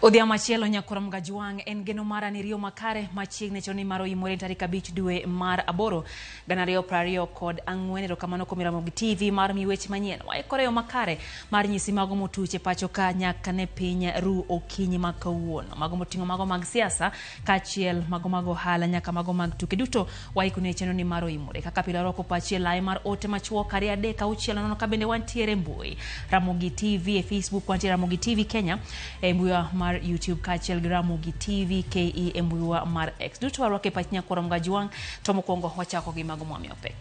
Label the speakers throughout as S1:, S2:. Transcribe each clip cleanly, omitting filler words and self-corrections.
S1: Odhiambo machielo nyakwar Mgajwang' en geno mara ni riyo makare machiegni chon mar oimore tarik 5 dwe mar 8 2024. Erokamano kuom Ramogi TV mar mi weche manyien. Waikore yo makare mar nyisi mago motuch e pacho ka nyaka ne piny ru okinyi ma kawuono. Mago moting'o mago mag siasa kaachiel mago mag ohala nyaka mago mag tuke duto waikoni e chenro ni mar oimore. Kaka pile warwako pachi e lai mar ote machuok 2 3 6 nono ka bende wantiere e mbui Ramogi TV e Facebook, wantiere Ramogi TV Kenya e mbuiwa mar YouTube kaachiel gi Ramogi TV KE e mbuiwa mar X. Duto warwako e pach nyakwar Mgajwang' to mokwongo wachako gi mago mwamiyo pek.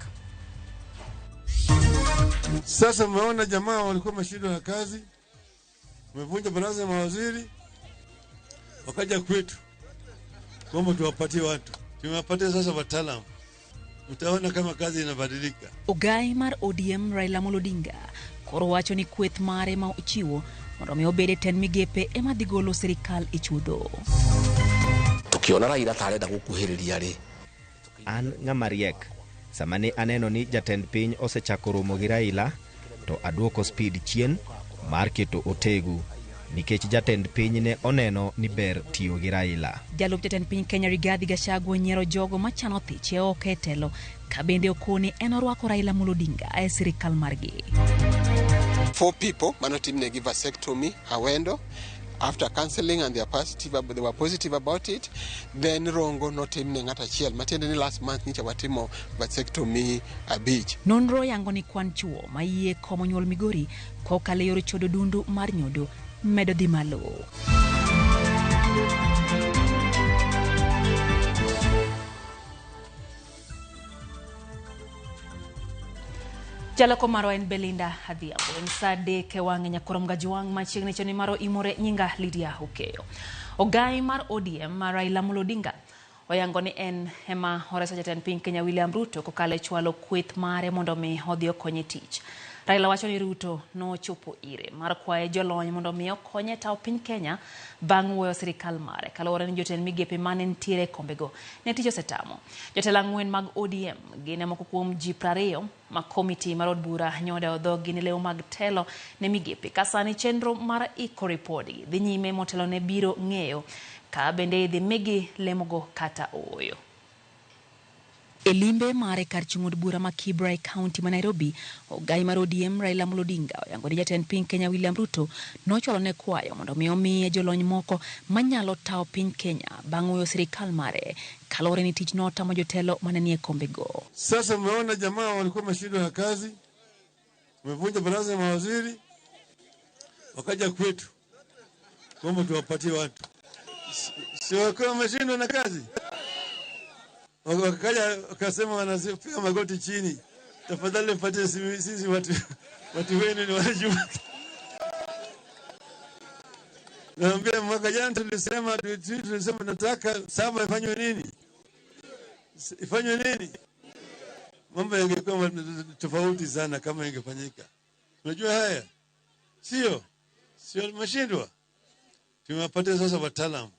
S2: Sasa mmeona jamaa walikuwa wameshindwa na kazi, wamevunja baraza ya mawaziri, wakaja kwetu kwamba tuwapatie watu. Tumewapatia sasa wataalamu, mtaona kama kazi inabadilika.
S1: Ogai mar ODM Raila Amolo Odinga koro wacho ni kweth mare ma ochiwo mondo mi obed e tend migepe ema dhi golo sirikal e chuodho.
S3: Tukiona Raila ta arenda gukuhiriria ri.
S4: An ng'ama riek. Sama ne aneno ni jatend piny osechako romo gi Raila, to aduoko speed chien mar keto otegu nikech jatend piny ne oneno ni ber tiyo gi Raila.
S1: Jalup jatend piny Kenya Rigathi Gachagua onyiero jogo machano thiche oko e telo ka bende okoni en orwako Raila Amolo Odinga e sirikal margi.
S5: 4 people manotimnegi vasectomy Awendo after counseling and they were positive about it. Then Rongo notimne ng'at achiel, matiende ni last month nyicha watimo vasectomy 5.
S1: Nonro yango ni kwan chuo ma yie komo nyuol Migori kokalo e yor chodo dundu mar nyodo medo dhi malo. Jaloko marwa en Belinda Adhiambo. En saa 3 e wang'e nyakwar Mgajwang' machiegni chon maro imore nyinga Lydia Okeyo. Ogai mar ODM Raila Amolo Odinga oyango ni en ema oreso jatend piny Kenya William Ruto kokalo e chwalo kweth mare mondo mi odhi okonye tich. Raila wacho ni Ruto nochopo ire mar kwaye jolony mondo mi okonye tawo piny Kenya bang' wuoyo sirikal mare kaluwore ni jotend migepe mane nitiere e kombego ne tich osetamo. Jotelo 4 mag ODM gin moko kuom ji 20 ma komiti mar od bura nyodayo dhoggi ne lewo mag telo ne migepe. Ka sani chenro mar iko ripodgi dhi nyime motelo ne biro ng'eyo ka bende idhi migi lemogo kata ooyo. E limbe mare kar chung' od bura ma Kibra e kaunti ma Nairobi, ogai mar ODM Raila Amolo Odinga oyango ni jatend piny Kenya William Ruto nochwalo ne kwayo mondo mi omiye jolony moko manyalo tawo piny Kenya bang' wuoyo sirikal mare kaluwore ni tich notamo jotelo mane nie kombego.
S2: Sasa mmeona jamaa walikuwa wameshindwa na kazi, wamevunja baraza ya mawaziri, wakaja kwetu kwamba tuwapatie watu. Si walikuwa wameshindwa na kazi? Wakaja wakasema wanapiga magoti chini, tafadhali mpatie sisi watu wenu ni wajua. Naambia mwaka jana tulisema nataka 7 ifanywe nini? Ifanywe nini? Mambo yangekuwa tofauti sana kama ingefanyika. Unajua haya? Sio? Sio mashindwa. Tumewapatia sasa wataalamu.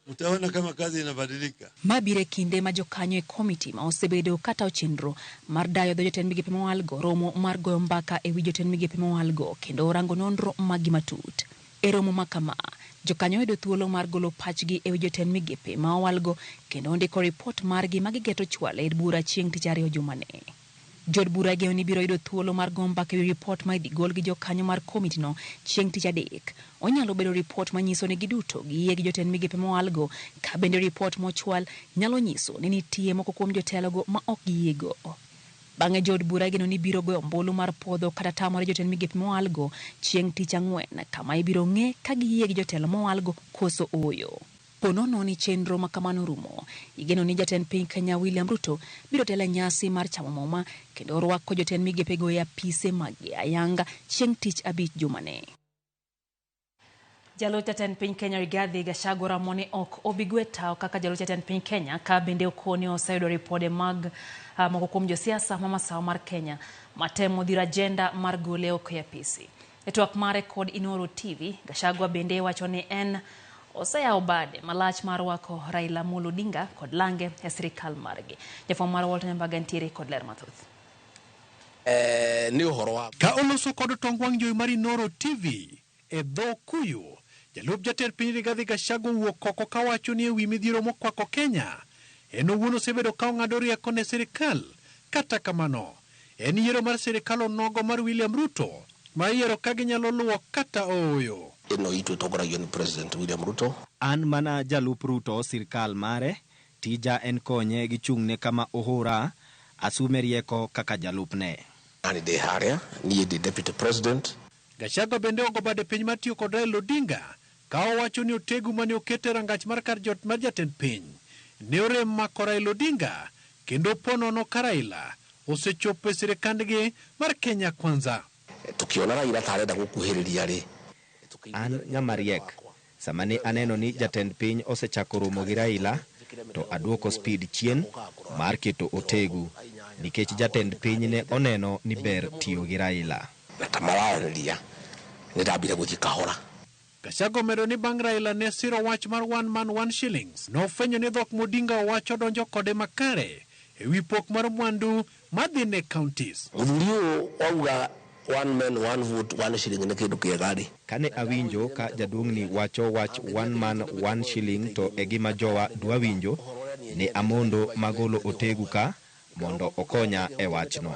S2: Utaona kama kazi inabadilika.
S1: Mabire kinde ma jokanyo e komiti ma osebedo kata chenro mar dayo dho jotend migepe mowalgo romo mar goyo mbaka e wi jotend migepe mowalgo kendo rango nonro magi matut. E romo ma kama, jokanyo yudo thuolo mar golo pachgi e wi jotend migepe ma owalgo kendo ndiko ripot margi ma gigeto chwalo e bura chieng' tich ariyo jumani. Jood bura igeno ni biro yudo thuolo mar goyo mbaka e wi ripot ma idhi gol gi jokanyo mar komitino chieng' tich adek. Onyalo bedo ripot manyiso ni giduto giyie gi jotend migepe mowalgo, ka bende ripot mochwal nyalo nyiso ni nitie moko kuom jotelogo ma ok giyiego. Bang'e jood bura igeno ni biro goyo ombulu mar puodho kata tamore jotend migepe mowalgo chieng' tich ang'wen kama ibiro ng'e ka giyie gi jotelo mowalgo koso ooyo. Po nono ni chenro ma kamano rumo, igeno ni jatend piny Kenya William Ruto biro telo e nyasi mar chamo muma kendo rwako jotend migepego e apise maggi ayanga chieng' tich abich jumani. Jalup jatend piny Kenya Rigathi Gachagua oramo ni ok obi gwe tawo kaka jalup jatend piny Kenya ka bende okoni oseyudo ripode mag moko kuom josiasa ma masawa mar Kenya matemo dhiro ajenda mar gole oko e apisi. E twak mare kod Inooro TV, Gachagua bende wacho ni en oseyawo bade malach mar rwako Raila Amolo Odinga kod lange e sirikal margi. Jafwambo mar Walter Nyambaga ntiere kod ler mathoth.
S3: Nĩ ũhoro wa
S6: Ka oloso kod tong wang' jowi mar Inooro TV e dho Kuyu, jalup jatend piny Rigathi Gachagua owuok oko kawacho ni ewi midhiero mokwako Kenya, en owuon osebedo ka ong'ado rieko ne sirikal. Kata kamano, en yiero mar sirikal onogo mar William Ruto ma iyiero ka ginyalo luwo kata ooyo.
S3: Ĩno itũ ĩtongoragio nĩ President William Ruto.
S4: An mana jalup Ruto sirkal mare, tija en konye gi chung'ne kama ohora, asume rieko kaka jalupne.
S3: Nani ndĩ harĩa niĩ ndĩ Deputy President.
S6: Gachagua bende ogo bade piny mar tiyo kod Raila Odinga ka owacho ni otegu mane oket e rangach mar kar jot mar jatend piny ne orem mako Raila Odinga kendo po nono ka Raila osechopo e sirikandgi mar Kenya Kwanza.
S3: Tukiona Raila ta arenda gũkuhĩrĩria rĩ,
S4: An ng'ama riek, sama ne aneno ni jatend piny osechako romo gi Raila, to aduoko speed chien mar keto otegu, nikech jatend piny ne oneno ni ber tiyo gi Raila.
S3: Na ta mararanĩria nĩ ndambire gũthiĩ kahora.
S6: Gachagua omedo ni bang' Raila ne siro wach mar one man one shillings, nofwenyo ni dhok Modinga owacho donjo kode makare ewi pok mar mwandu madhi ne counties.
S3: Mũthuri ũyũ wauga one man one vote one shilling nĩ kĩndũ kĩega rĩ.
S4: Kane awinjo ka jaduong'ni wacho wach one man one shilling to e gima jowa dwa winjo, ne amondo magolo otegu ka mondo okonya e wachno.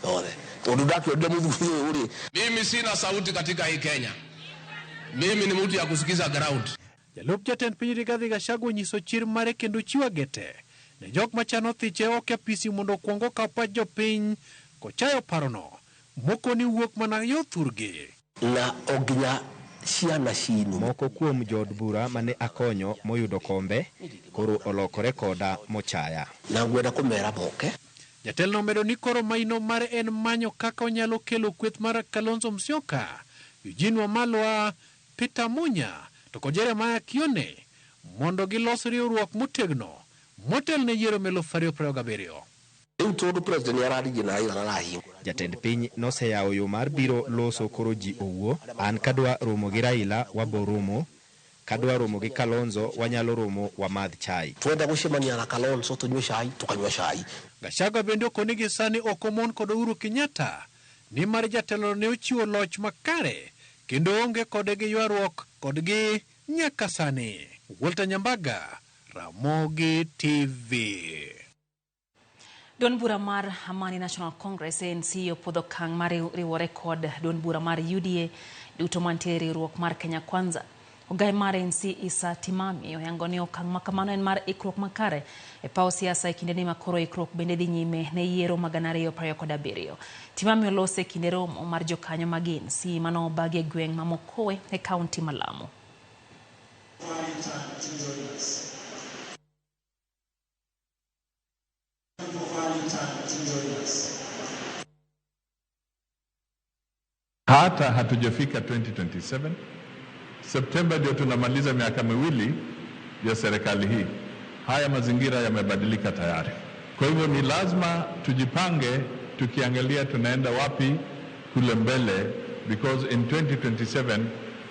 S3: Yothe. Tondũ ndakĩonire mũthuri ũyũ rĩ.
S7: Mimi sina sauti katika hii Kenya. Mimi ni mtu ya kusikiza ground.
S6: Jalup jatend piny Rigathi Gachagua onyiso chir mare kendo chiwo agete ne jok machano thiche oko e apisi mondo okuong okaw pach jopiny kochayo parono moko ni wuok mana yo thurgi.
S3: Na o nginya ciana cinu.
S4: Moko kuom jood bura mane akonyo moyudo kombe koro olokore koda mochaya.
S3: Na ngwenda kũmera moke.
S6: Jatelono omedo ni koro maino mare en manyo kaka onyalo kelo kweth mar Kalonzo Musyoka, Eugene Wamalwa, Peter Munya to kod Jeremiah Kioni mondo gilos riwruok motegno motel ne yiero 2027.
S3: Rĩu tondũ president nĩ araririe na Raila arahingũra.
S4: Jatend piny noseyawo yo mar biro loso koro ji owuo. An kadwa romo gi Raila wabo romo, kadwa romo gi Kalonzo wanyalo romo wamadh chai.
S3: Twenda gũcemania na Kalonzo tũnyue cai, tũkanyua cai.
S6: Gachagua bende okoni gi sani ok omon kod Uhuru Kenyatta nimar jatelono ne ochiwo loch makare kendo onge kode gi ywaruok kodgi nyaka sani. Walter Nyambaga, Ramogi TV.
S1: Duond bura mar Amani National Congress ANC opuodho okang' mar riwore kod duond bura mar UDA duto mantie e riwruok mar Kenya Kwanza. Ogai mar ANC Issa Timami oyango ni okang' ma kamano en mar ikruok makare e paw siasa e kindeni ma koro ikruok bende dhi nyime ne yiero mag 2027. Timami olose e kinde romo mar jokanyo mag ANC mano obagi e gweng' ma Mokowe e kaunti ma Lamu.
S8: Hata hatujafika 2027. Septemba ndio tunamaliza miaka miwili ya serikali hii. Haya mazingira yamebadilika tayari. Kwa hivyo ni lazima tujipange tukiangalia tunaenda wapi kule mbele, because in 2027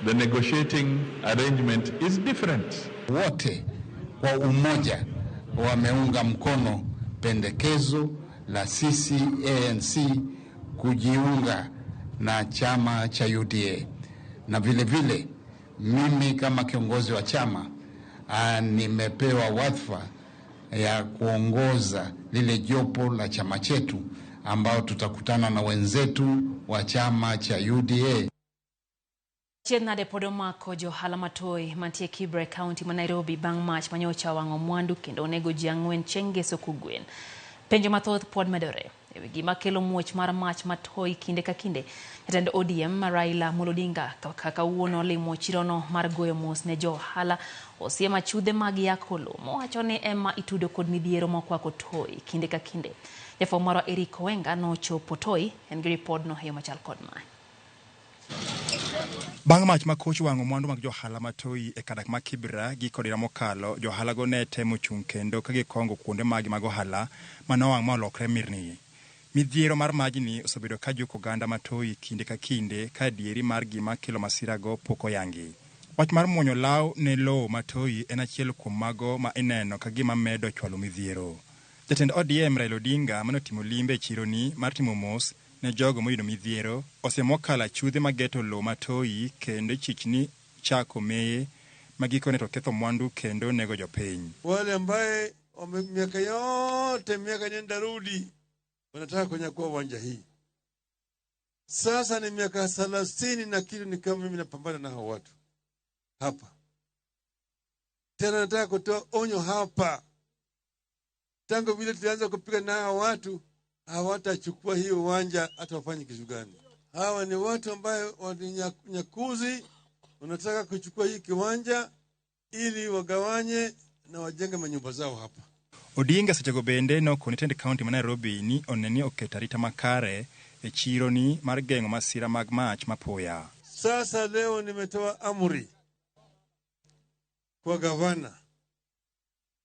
S8: the negotiating arrangement is different.
S9: Wote kwa umoja wameunga mkono pendekezo la sisi ANC kujiunga na chama cha UDA, na vile vile mimi kama kiongozi wa chama nimepewa wadhifa ya kuongoza lile jopo la chama chetu ambao tutakutana na wenzetu wa chama cha UDA.
S1: Achiedh nade pod omako johala matoi mantie Kibra e kaunti ma Nairobi bang' mach manyocha owang'o mwandu kendo onego ji ang'wen chieng' ngeso kogwen. Penjo mathoth pod medore. Ewi gima kelo muoch mar mach matoi kinde ka kinde, jatend ODM Raila Amolo Odinga kaka kawuono olimo chirono mar goyo mos ne jo ohala osiemo achudhe mag yako lowo mowacho ni ema itudo kod midhiero mokwako Toi kinde ka kinde. Jafwambo marwa Eric Owenga nochopo Toi en gi ripodno e yo machal kod mae.
S10: Bang' mach ma koch wang'o mwandu mag johala ma Toi e kadak ma Kibra gi kod higa mokalo, johalago ne temo chung' kendo ka gikongo kuonde maggi mag ohala ma nowang' ma olokre mirni. Midhiero mar majni osebedo ka juko oganda ma Toi kinde ka kinde ka adieri mar gima kelo masirago pok oyangi. Wach mar muonyo law ne lowo ma Toi en achiel kuom mago ma ineno ka gima medo chwalo midhiero. Jatend ODM Raila Odinga mane otimo limbe e chironi mar timo mos ne jogo moyudo midhiero osiemo mokalo achudhe mageto lowo ma Toi kendo ichich ni chako meye ma gikone to ketho mwandu kendo nego jopiny.
S2: Wale ambaye miaka yote miaka nenda rudi wanataka kunyakua uwanja hii. Sasa ni miaka 30 na kitu, ni kama mimi napambana na hao watu hapa. Tena nataka kutoa onyo hapa, tangu vile tulianza kupiga na hao watu hawatachukua hii uwanja hata wafanye kitu gani. Hawa ni watu ambayo wanyakuzi, wanataka kuchukua hii kiwanja ili wagawanye na wajenge manyumba zao hapa.
S10: Odinga sechego bende nokone tend kaunti ma Nairobi ni one ni oketo arita makare e chironi mar geng'o masira mag mach mapoya.
S2: Sasa leo nimetoa amri kwa gavana,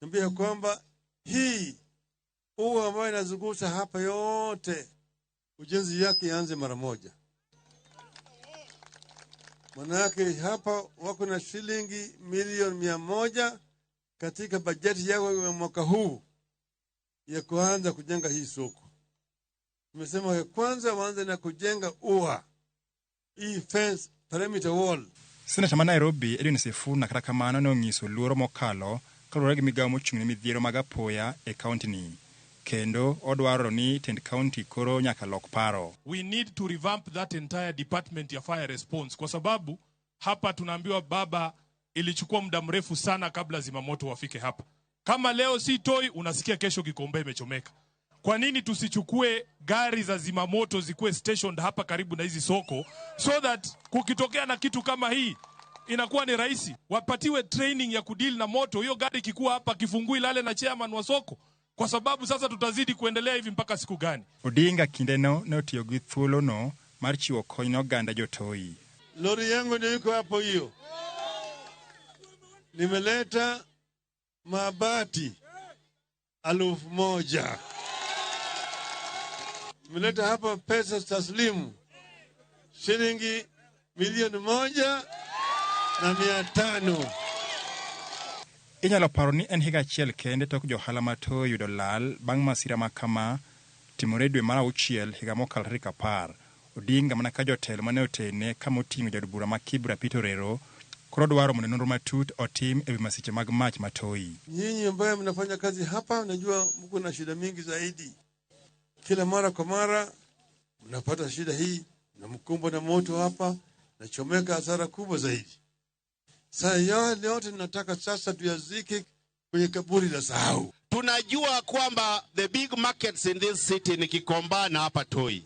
S2: niambia kwamba hii ua ambayo inazunguka hapa yote ujenzi yake ianze mara moja. Manake hapa wako na shilingi milioni 100 katika bajeti yao ya mwaka huu ya kuanza kujenga hii soko. Tumesema kwanza waanze na kujenga ua, hii fence perimeter wall.
S10: Seneta ma Nairobi Edwin Sifuna kata kamano ne onyiso luoro mokalo kaluwore gi migawo mochung' ne midhiero mag apoya e kaunti ni. Kendo odwaro ni tend kaunti koro nyaka lok paro.
S11: We need to revamp that entire department ya fire response kwa sababu hapa tunaambiwa baba ilichukua muda mrefu sana kabla zimamoto wafike hapa. Kama leo si Toi, unasikia kesho Gikomba imechomeka. Kwa nini tusichukue gari za zimamoto zikuwe stationed hapa karibu na hizi soko so that kukitokea na kitu kama hii inakuwa ni rahisi. Wapatiwe training ya kudeal na moto. Hiyo gari ikikuwa hapa kifungui lale na chairman wa soko, kwa sababu sasa tutazidi kuendelea hivi mpaka siku gani?
S10: Odinga kindeno ne otiyo gi thuolono mar chiwo kony ne oganda jotoi.
S2: Lori yangu ndio iko hapo hiyo. Nimeleta mabati 1000. Nimeleta hapa pesa taslimu shilingi 1,500,000.
S10: Inyalo paro ni en higa achiel kende tok johala ma Toi yudo lal bang' masira ma kama timore dwe mar 6 higa mokalo tarik 10. Odinga mana ka jotelo mane otene kama oting'o jaod bura ma Kibra Peter Orero koro dwaro mondo nonro matut otim ewi masiche mag mach ma Toi.
S2: Nyinyi ambaye mnafanya kazi hapa, najua mko na shida mingi zaidi. Kila mara kwa mara mnapata shida hii, na mkumbo na moto hapa, nachomeka hasara kubwa zaidi. Sasa yale yote nataka sasa tuyazike kwenye kaburi la sahau.
S12: Tunajua kwamba the big markets in this city ni Gikomba na hapa Toi,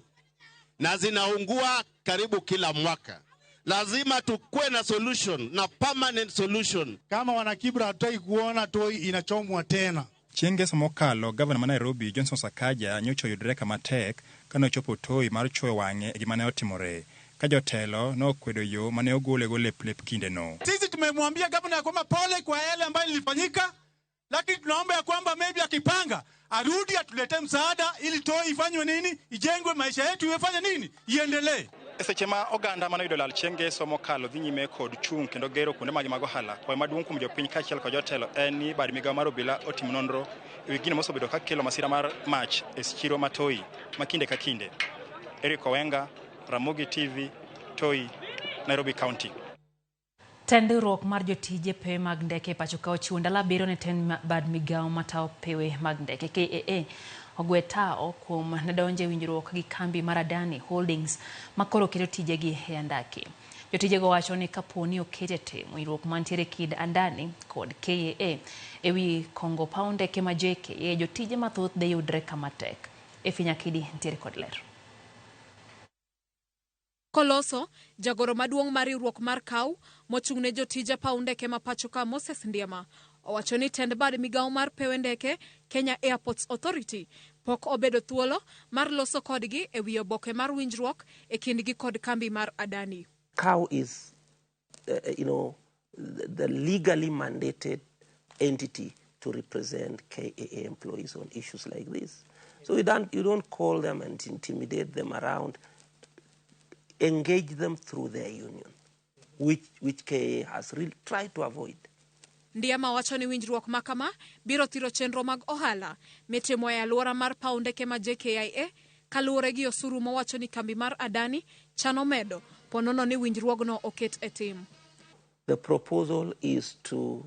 S12: na zinaungua karibu kila mwaka. Lazima tukue na solution, na permanent solution.
S13: Kama wana Kibra hatutaki kuona Toi inachomwa tena.
S10: Chieng' ngeso mokalo, gavana ma Nairobi Johnson Sakaja nyocha oyudore kama tek kane ochopo Toi mar chuoyo wang'e e gima ne otimore, ka jotelo nokwedo yo mane ogolego lep lep kindeno.
S13: Sisi tumemwambia gavana ya kwamba pole kwa yale ambayo ilifanyika, lakini tunaomba ya kwamba maybe akipanga arudi atuletee msaada ili Toi ifanywe nini, ijengwe, maisha yetu ifanye nini, iendelee.
S10: E seche ma oganda mane oyudo lal chieng' ngeso mokalo dhi nyime kod chung' kendo gero kuonde mag ohala, kwayo maduong' kuom jopiny kaachiel kod jotelo en ni bad migawo mar obila otim nonro ewi gino mosebedo ka kelo masira mar mach e chiro ma Toi ma kinde ka kinde. Eric Owenga, Ramogi TV, Toi, Nairobi County.
S1: Tend riwruok mar jotije pewe mag ndeke e pacho ka ochiwo ndalo 7 ne tend bad migawo matayo pewe mag ndeke KAA ogwe tao kuom ne donjo e winjruok gi kambi mar Adani Holdings ma koro keto tijegi e andaki. Jotijego wacho ni kapo ni oket e tim winjruok mantiere kind Adani kod KAA ewi kongo paw ndeke ma JKIA, jotije mathoth dhi yudre kama tek. Efi Nyakidi ntiere kod ler.
S14: Koloso, jagoro maduong' mar riwruok mar KAU mochung' ne jotije paw ndeke ma pacho ka Moses Ndiema owacho ni tend bad migawo mar pewe ndeke Kenya Airports Authority pok obedo thuolo mar loso kodgi e wi oboke mar winjruok e kindgi kod kambi mar Adani.
S3: KAU is the legally mandated entity to represent KAA employees on issues like this. So you don't call them and intimidate them around. Engage them through their union, which KAA has really tried to avoid.
S14: Ndiema wacho ni winjruok makama biro thiro chenro mag ohala mitimo e alwora mar paw ndeke ma JKIA kaluwore gi osuru mowacho ni kambi mar Adani chano medo ponono ni winjruogno oket e tim.
S3: The proposal is to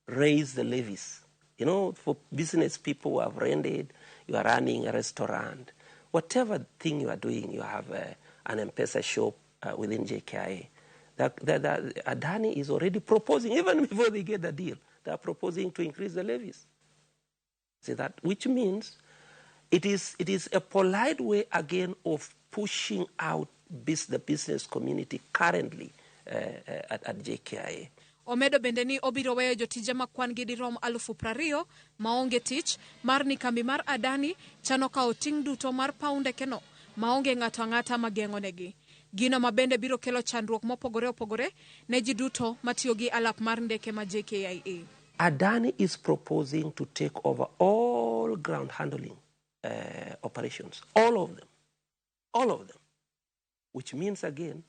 S3: raise the levies. You know, for business people who have rented, you are running a restaurant, whatever thing you are doing, you have an M-Pesa shop within JKIA. That Adani is already proposing, even before they get the deal, they are proposing to increase the levies. See that? Which means it is a polite way, again, of pushing out the business community currently at JKIA.
S14: Omedo bende ni obiro weyo jotije ma kwan gi dirom 20,000 maonge tich mar ni kambi mar Adani chano kawo ting' duto mar paw ndekeno maonge ng'ato ang'ata mageng'onegi. Gino ma bende biro kelo chandruok mopogore opogore ne ji duto matiyo gi alap mar ndeke ma JKIA.
S3: Adani is proposing to take over all ground handling operations, all of them, which means again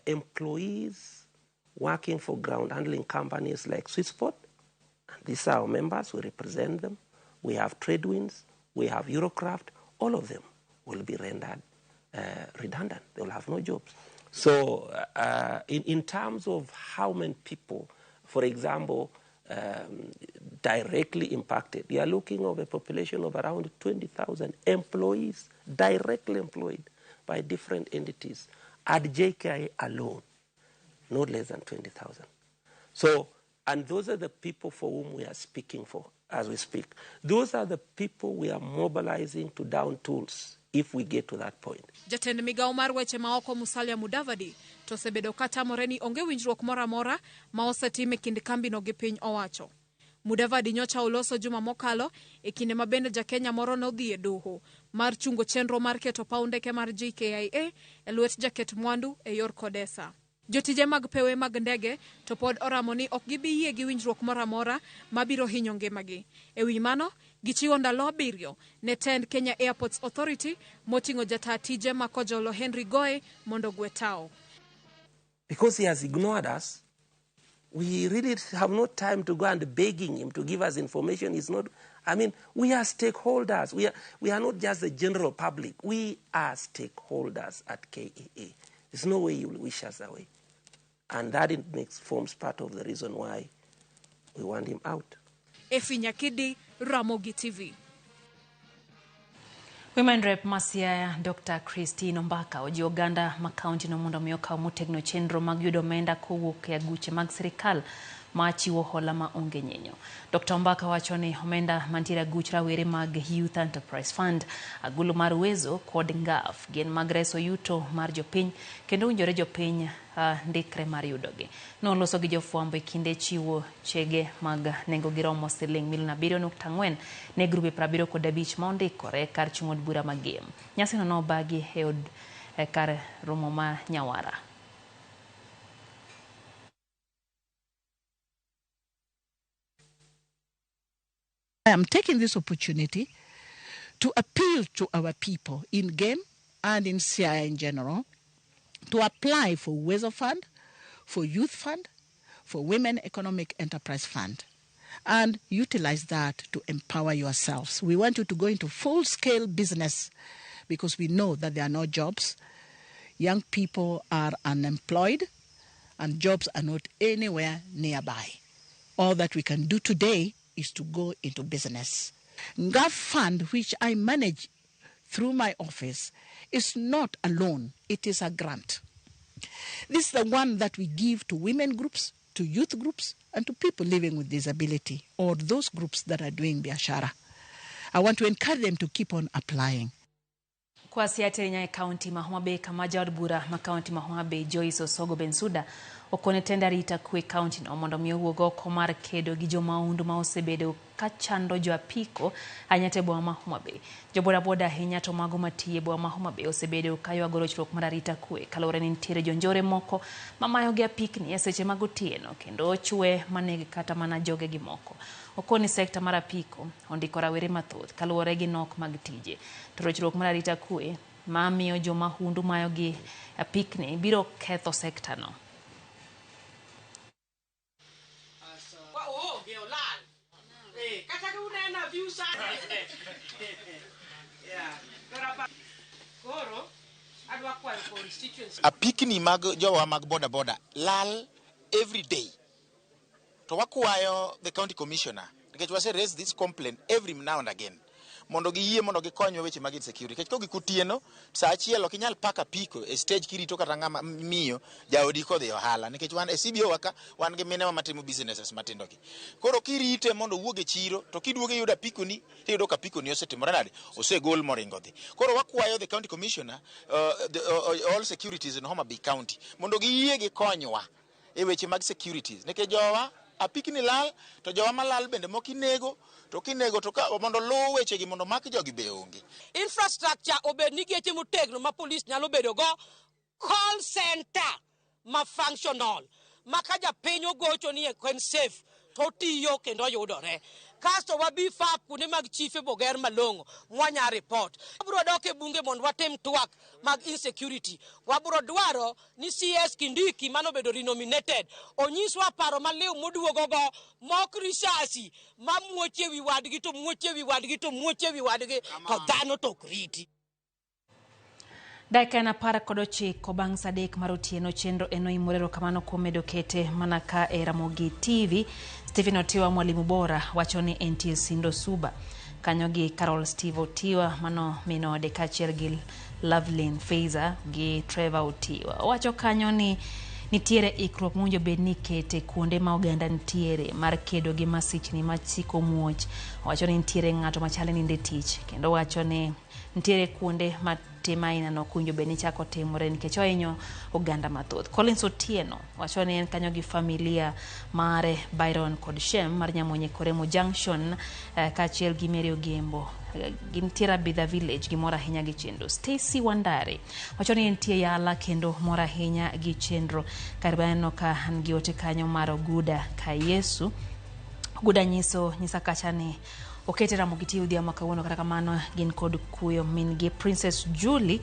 S3: employees working for ground handling companies like Swissport, and these are our members, we represent them. We have Tradewinds, we have Eurocraft, all of them will be rendered redundant. They will have no jobs. So in terms of how many people, for example, directly impacted, we are looking at a population of around 20,000 employees directly employed by different entities at JKIA alone, not less than 20,000. So, and those are the people for whom we are speaking for as we speak. Those are the people we are mobilizing to down tools if we get to that point.
S14: Jatend migawo mar weche maoko Musalia Mudavadi to osebedo katamore ni onge winjruok moro amora ma osetim e kind kambino gi piny owacho. Mudavadi nyocha oloso juma mokalo e kinde ma bende ja Kenya moro nodhi e doho mar chungo chenro mar keto paw ndeke mar JKIA e lwet jaket mwandu e yor Kodesa. Jotije mag pewe mag ndege to pod oramo ni ok gibi yie gi winjruok moro amora mabiro hinyo ngimagi. E wi mano, gichiwo ndalo 7 ne tend Kenya Airports Authority moting'o jataa tije ma Kojolo Henry Goe mondo gwe tao.
S3: Because he has ignored us, we really have no time to go and begging him to give us information. He's not, I mean, we are stakeholders. We are not just the general public. We are stakeholders at KAA. There's no way you will wish us away. And that it forms part of the reason why we want him out.
S14: Efi Nyakidi, Ramogi TV.
S1: Women Rep Masiaya Dr. Christine Ombaka ojiwo oganda ma kaunti no mondo mi okaw motegno chenro mag yudo omenda kowuok e aguche mag sirikal ma chiwo hola ma onge nyinyo. Dr. Ombaka wacho ni omenda mantiere aguch rawere mag Youth Enterprise Fund, agulu mar Uwezo kod NGAF gin mag reso yuto mar jopiny kendo owinjore jopiny ndikre mar yudogi. Noloso gi jofwambo e kinde chiwo chege mag nengo gi romo siling milion 7.4 ne grube 75 ma ondikore kar chung' od bura ma Gem. Nyasino nobagi e od kar romo ma Nyawara.
S15: I am taking this opportunity to appeal to our people in Gem and in Siaya in general to apply for Uwezo Fund, for Youth Fund, for Women Economic Enterprise Fund, and utilize that to empower yourselves. We want you to go into full-scale business because we know that there are no jobs. Young people are unemployed and jobs are not anywhere nearby. All that we can do today is to go into business. NGAF Fund, which I manage through my office, is not a loan, it is a grant. This is the one that we give to women groups, to youth groups, and to people living with disability, or those groups that are doing biashara. I want to encourage them to keep on applying.
S1: Kwasi ahinya e kaunti ma Homa Bay kama jaod bura ma kaunti ma Homa Bay Joyce Osogo Bensuda okone tend arita kwe kaunti no mondo mi owuog oko mar kedo gi jomahundu ma osebedo ka chando jo apiko ahinya to e boma ma Homa Bay. Jo bodaboda ahinya to mago matiyo e boma ma Homa Bay osebedo ka ywago rochruok mar arita kwe kaluwore ni nitiere jonjore moko mamayo gi apikni e seche mag otieno kendo chwe maneg kata mana jogegi moko. Okoni sekta mar apiko ondiko rawere mathoth kaluwore gi nok mag tije. To rochruok mar arita kwe mamiyo jomahundu mayo gi apikni biro ketho sekta no.
S16: Apikni mag jowa mag boda boda lal every day. To wakwayo the county commissioner nikech wase raise this complaint every now and again mondo giyie mondo gikonywa weche mag insecurity nikech kogik otieno saa achiel ok inyal pak apiko e stage kirito kata ng'ama miyo jaodi kodhi e ohala nikech wan e CBO wa ka wan gi mine matimo businesses matindo gi. Koro kirite mondo owuog e chiro to kiduogo iyudo apikoni tiyudo ka apikoni osetimore nade osegol moringo dhi. Koro wakwayo the county commissioner all securities in Homa Bay County mondo giyie gikonywa e weche mag securities nikech jowa apikni lal to jowa malal bende moko inego to kinego to ka mondo luw wechegi mondo mak jogi be onge.
S17: Infrastructure obed ni geche motegno ma police nyalo bedo go, call center ma functional ma ka japiny ogocho ni en safe to otiyo kendo oyudore. Kasto wa beef up kuonde mag chife boger malong'o mwanya report. Wabro dok e bunge mondo watim twak mag insecurity. Wabro dwaro ni CS Kindiki manobedo renominated onyiswa paro maliw moduogo go mok risasi mamuoch ewi wadgi to muoch ewi wadgi to muoch ewi wadgi to dhano to ok riti.
S1: Dakika en 19 bang' saa 3 mar otieno chenro en oimore erokamano kuom medo kete mana ka e Ramogi TV. Stephen Otiwa mwalimu bora wacho ni entie Sindo Suba kanyo gi Carol Steve Otiwa mano min ode kaachiel gi Lovelyn Faiza gi Trevor Otiwa. Owacho kanyo ni nitiere ikruok mowinjo bed ni ikete kuonde ma oganda nitiere mar kedo gi masichni masiko muoch. Owacho ni nitiere ng'ato machalo ni ninde tich kendo owacho ni nitiere kuonde ma tim aina no ok owinjo bed ni chako timore nikech ohinyo oganda mathoth. Collins Otieno wacho ni en kanyo gi familia mare Byron kod Shem mar Nyamonye Koremo Junction kaachiel gi Mary Ogembo. Gintiere Abidha Village gimor ahinya gi chenro. Stacy Wandare wacho ni entie Yala kendo mor ahinya gi chenro. Kar baneno ka an gi ote kanyo mar Oguda ka Yesu. Oguda nyisa kacha ni okete Ramogi TV odhiambo ma kawuono kata kamano gin kod kuyo min gi Princess Julie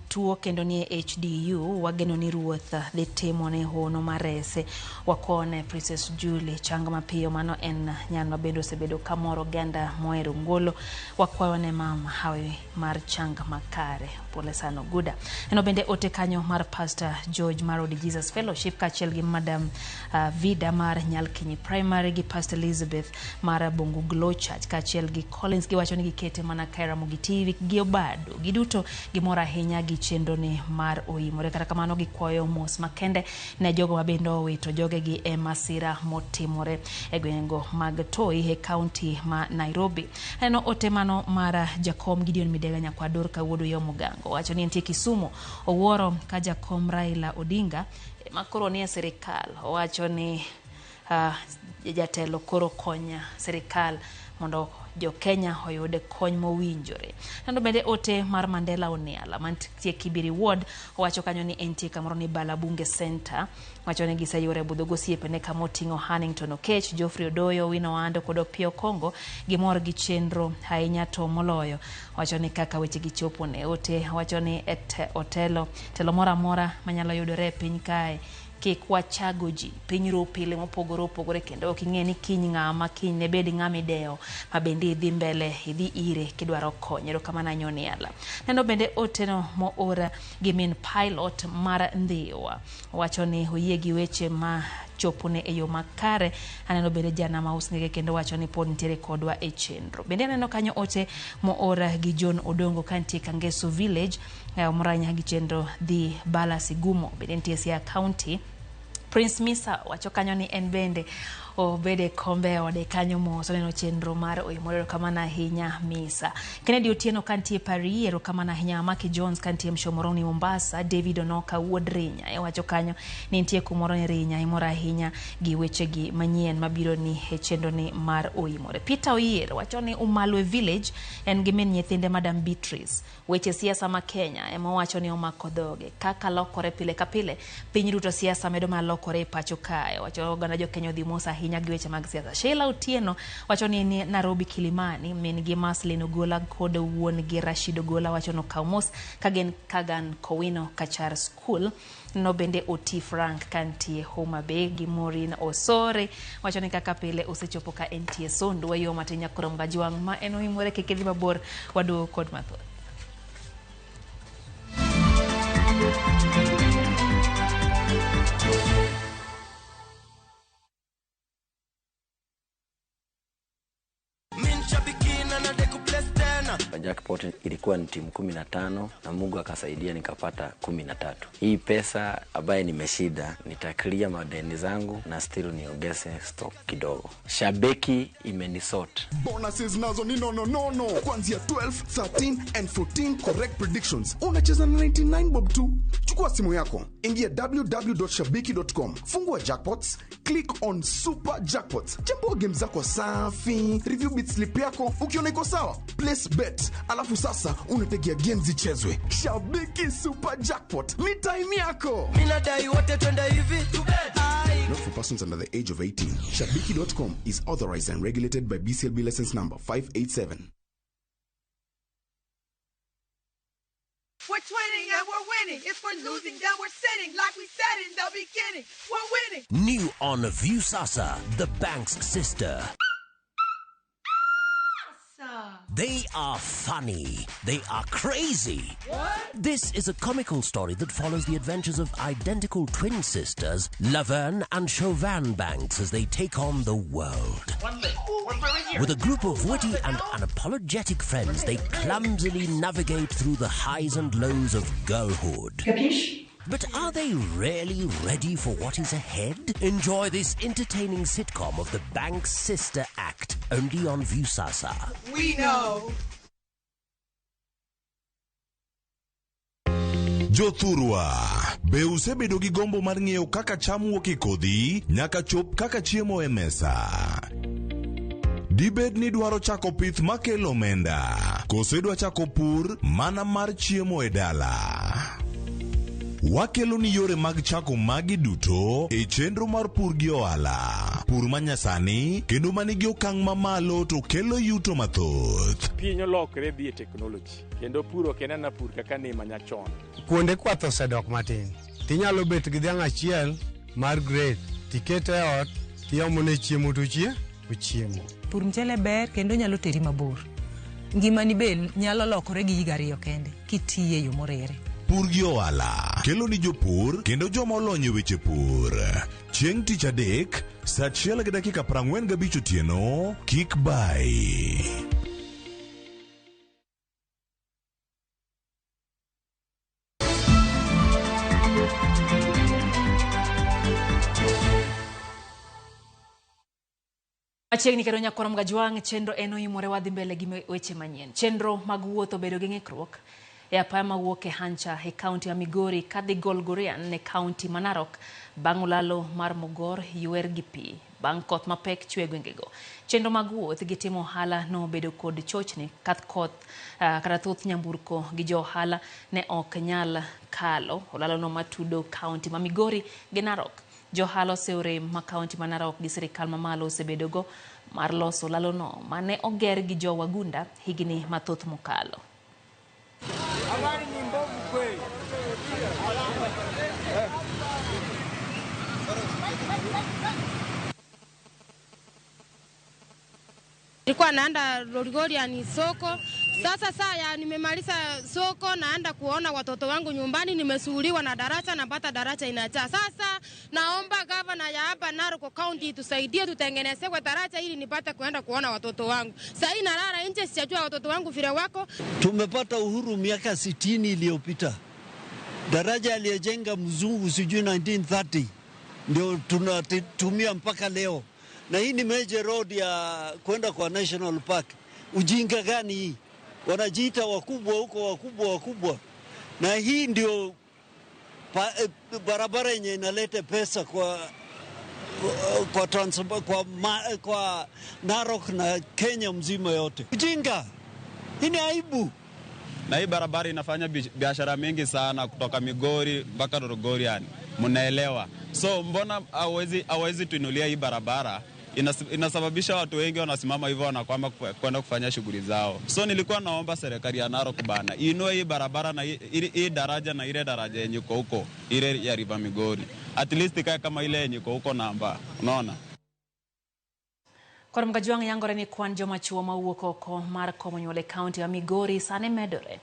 S1: tuo kendo nie HDU wageno ni ruoth dhi timo ne hono marese wakone Princess Julie chang mapiyo mano en nyanwa bende osebedo kamoro oganda mohero ngolo wakwayo ne mama hawi mar chang makare pole sana Oguda. Neno bende ote kanyo mar Pastor George mar Odi Jesus Fellowship kaachiel gi Madam Vida mar Nyalkinyi Primary gi Pastor Elizabeth mar Bongu Glow Church kaachiel gi Collins giwacho ni gikete mana ka e Ramogi TV gi Obado giduto gimor ahinya gi chenro ni mar oimore kata kamano gikwayo mos makende ne jogo mabende owito jogegi e masira motimore e gwengego mag Toi e kaunti ma Nairobi. Aneno ote mano mar jakom Gideon Midega Nyakwador kawuodo yo Mugango wacho ni entie Kisumu owuoro ka jakom Raila Odinga ema koro nie sirikal owacho ni jatelo koro konya sirikal mondo jo Kenya oyud kony mowinjore. Nendo bende ote mar Mandela Oniala mantie Kibiri Ward owacho kanyo ni entie kamoro ni Balabunge Center wacho ni giseyore budho gosiepene kama oting'o Hannington Okech, Geoffrey Odoyo, Wino Ando kod Opiyo Kongo gimor gi chenro ahinya to moloyo wacho ni kaka weche gichopo ne ote wacho ni otelo telo moro amora manyalo yudore e piny kae kik wachago ji piny ru pile mopogore opogore kendo ok ing'e ni kiny ng'ama kiny ne bed ng'ama idewo ma bende idhi mbele idhi ire kidwaro kony. Erokamano Anyoniala. Neno bende oteno moor gi min pilot mar Ndhiwa wacho ni oyie gi weche ma chopone e yo makare. Aneno bende jana maus ngege kendo wacho ni pod nitiere kodwa e chenro. Bende aneno kanyo ote moor gi John Odongo kantie Kangeso Village omor ahinya gi chenro dhi Bala Sigumo bende nitie Siaya County. Prince Misa wacho kanyo ni en bende obed e kombe e ode kanyo mos oneno chenro mar Oimore. Erokamano ahinya Misa. Kennedy Otieno kantie Paris, erokamano ahinya. Maki Jones kantie Mshomoroni Mombasa, David Onoka wuod Rinya ewacho kanyo ni nitie kumoro ni Rinya imor ahinya gi wechegi manyien mabiro ni e chenro ni mar Oimore. Peter Oyier wacho ni Umalwe Village en gi min nyithinde Madam Beatrice. Weche siasa ma Kenya ema owacho ni omako dhoge kaka lokore pile ka pile. Piny duto siasa medo mana lokore e pacho kae. Wacho oganda jo Kenya odhi mos ahinya gi weche mag siasa. Sheila Otieno wacho ni ni Nairobi Kilimani, min gi Maslin Ogola kod wuon gi Rashid Ogola wacho ni okaw mos ka gin Kagan Kowino Kachar School. No bende Oti Frank kantie Homa Bay gi Maureen Osore wacho ni kaka pile osechopo ka entie Sondu. Wayo matin nyakoro Mgajwang' ma en Oimore kik idhi mabor, waduogo kod mathoth.
S18: Jackpot ilikuwa ni timu 15 na Mungu akasaidia nikapata 13. Hii pesa ambaye nimeshinda nitaklia madeni zangu na still niongeze stock kidogo. Shabiki imenisort.
S19: Bonuses nazo ni no no no no. Kuanzia 12, 13 and 14 correct predictions. Unacheza na 99 bob tu. Chukua simu yako, ingia www.shabiki.com, fungua jackpots, click on super jackpots. Chambua game zako safi, review bit slip yako, ukiona iko sawa, place bet. Alafu sasa unategea game zichezwe. Shabiki Super Jackpot ni time yako.
S20: Mimi nadai wote twende hivi.
S19: Not for persons under the age of 18. Shabiki.com is authorized and regulated by BCLB license number 587.
S21: We're twinning and we're winning. If we're losing, then we're sitting like we said in the beginning. We're winning.
S22: New on Viusasa, the bank's sister. They are funny. They are crazy.
S21: What?
S22: This is a comical story that follows the adventures of identical twin sisters, Laverne and Chauvin Banks, as they take on the world.
S21: One leg. One right here.
S22: With a group of witty and unapologetic friends, they clumsily navigate through the highs and lows of girlhood.
S21: Capiche?
S22: But are they really ready for what is ahead? Enjoy this entertaining sitcom of the Banks Sister Act, only on Viusasa.
S21: We know.
S23: Jothurwa, be usebedo gi gombo mar ng'eyo kaka cham wuok e kodhi nyaka chop kaka chiemo e mesa? Dibed ni dwaro chako pith makelo omenda, koso idwa chako pur mana mar chiemo e dala? Wakelo ni yore mag chako magi duto e chenro mar pur gi ohala. Pur manyasani kendo manigi okang' mamalo to kelo yuto mathoth.
S24: Piny olokre dhi e teknoloji kendo pur ok en ana pur kaka ne manyachon.
S25: Kuonde kwath osedok matin. Tinyalo bet gi dhiang' achiel mar grade, tikete e ot, tiomone chiemo to ochiemo.
S26: Pur mchele ber kendo nyalo teri mabor. Ngimani be nyalo lokore gi higa ariyo kende kitiye e yo morere.
S23: Pur gi ohala kelo ni jopur kendo joma olony e weche pur. Chieng' tich adek, saa 1:45 otieno, kik bai.
S1: Machiegni kendo nyakwar Mgajwang' chenro en Oimore wadhi mbele gi weche manyien. Chenro mag wuoth obedo gi ng'ikruok e apaya mawuok e Hancha e kaunti ya Migori kadhi Golgorian e kaunti ma Narok bang' ulalo mar Mogor ywer gi pi bang' koth mapek chwe e gwengego. Chenro mag wuoth gi timo ohala nobedo kod chochni ka koth kata thoth nyamburko gi jo ohala ne ok nyal kalo olalo no matudo kaunti ma Migori gi Narok. Jo ohala oseore ma kaunti ma Narok gi sirikal mamalo osebedogo mar loso olalo no mane oger gi jo wagunda higni mathoth mokalo.
S27: Habari ni mbovu kweli.
S28: Nilikuwa naenda Lolgorian soko. Sasa saa nimemaliza soko naenda kuona watoto wangu nyumbani, nimesuhuliwa na daraja, napata daraja inajaa. Sasa naomba gavana ya hapa Narok County tusaidie tutengenezewe daraja ili nipate kuenda kuona watoto wangu. Sasa hii nalala nje, sijajua watoto wangu vile wako.
S29: Tumepata uhuru miaka 60 iliyopita. Daraja aliyejenga mzungu sijui 1930 ndio tunatumia mpaka leo. Na hii ni major road ya kwenda kwa National Park. Ujinga gani hii? Wanajiita wakubwa huko, wakubwa wakubwa, na hii ndio barabara yenye inaleta pesa kwa Narok na Kenya mzima yote. Ujinga, hii ni aibu.
S2: Na hii barabara inafanya biashara mingi sana kutoka Migori mpaka Rorogori, yani mnaelewa. So mbona hawezi tuinulia hii barabara? Inasababisha watu wengi wanasimama hivyo wanakwama kwenda kufanya shughuli zao. So nilikuwa naomba serikali ya Narok bana inue hii barabara na hii daraja na ile daraja yenye iko huko, ile ya River Migori. At least ikae kama ile yenye iko huko namba, unaona?
S1: Kod Mgajwang' yangore ni kwan joma chuo mawuok oko mar komo nyuol e kaunti ma Migori sani medore.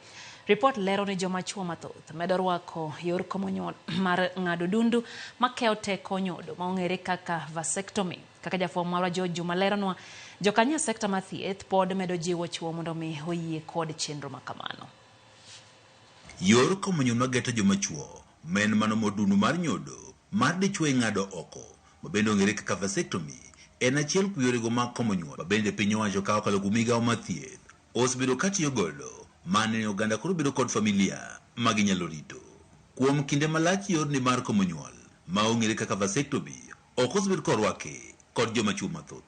S1: Ripot lero ni joma chuo mathoth medo rwako yor komo nyuol mar ng'ado dundu makeyo teko nyodo ma ong'ere kaka vasectomy. Kaka jafwambo marwa George Juma leronwa, jokanyo e sekta mar thieth pod medo jiwo chuo mondo mi oyie kod chenro makamano.
S4: Yor komo nyuol mageto joma chuo ma en mano modundu mar nyodo mar dichuo ing'ado oko ma bende ong'ere kaka vasectomy en achiel kuom yorego mag komo nyuol ma bende piny owacho ka okalo kuom migawo mar thieth osebedo katiyo godo mane oganda koro bedo kod familia ma ginyalo rito. Kuom kinde malach yorni mar komo nyuol ma ong'ere kaka vasectomy ok osebed korwaki kod joma chuo mathoth.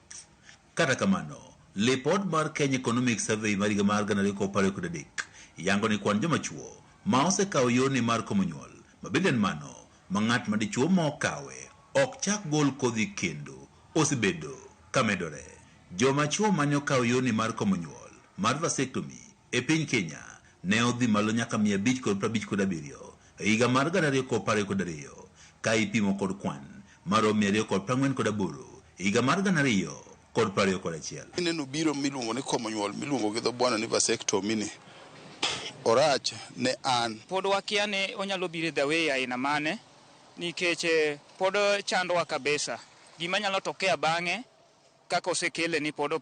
S4: Kata kamano, lipot mar Kenya Economic Survey mar higa mar 2023 yango ni kwan joma chuo ma osekawo yorni mar komo nyuol ma bende en mano ma ng'at ma dichuo ma okawe ok chak gol kodhi kendo osebedo kamedore. Joma chuo mane okawo yorni mar komo nyuol mar vasectomy e piny Kenya ne odhi malo nyaka 557 e higa mar 2022 ka ipimo kod kwan maromo 248 e higa mar 2021.
S5: Ineno biro miluongo ni komo nyuol miluongo gi dho bwana ni vasectomy ni orach ne an.
S6: Pod wakia ni onyalo biro the way aina mane nikech pod chandwa kabisa. Gima nyalo tokea bang'e kaka osekele ni pod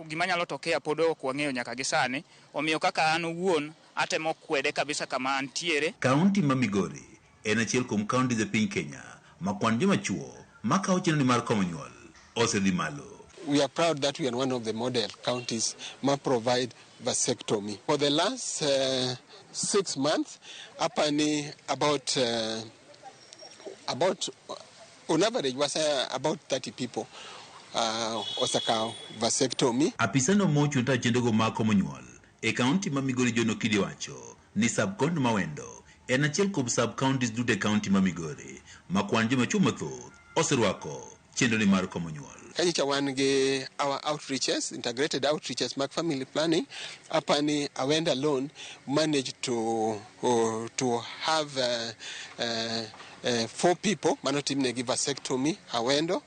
S6: gima nyalo tokea pod ok wang'eyo nyaka gi sani, omiyo kaka an owuon atemo kwede kabisa kama antiere.
S4: Kaunti ma Migori en achiel kuom kaunti e piny Kenya ma kwan joma chuo makawo chenro mar komo nyuol osedhi malo.
S7: We are proud that we are one of the model counties ma provide vasectomy. For the last 6 months, apani about on average was about 30 people osakawo vasectomy.
S4: Apisano mochung' ta chenrogo mag komo nyuol e kaunti ma Migori John Okidi wacho ni sub-county ma Wendo en achiel kuom sub-counties duto e kaunti ma Migori ma kwan joma chuo mathoth oserwako chenro mar komo nyuol.
S7: Kanyicha wan gi our outreaches, integrated outreaches mag family planning, apani Awendo alone managed to have 4 people manotimnegi vasectomy Awendo.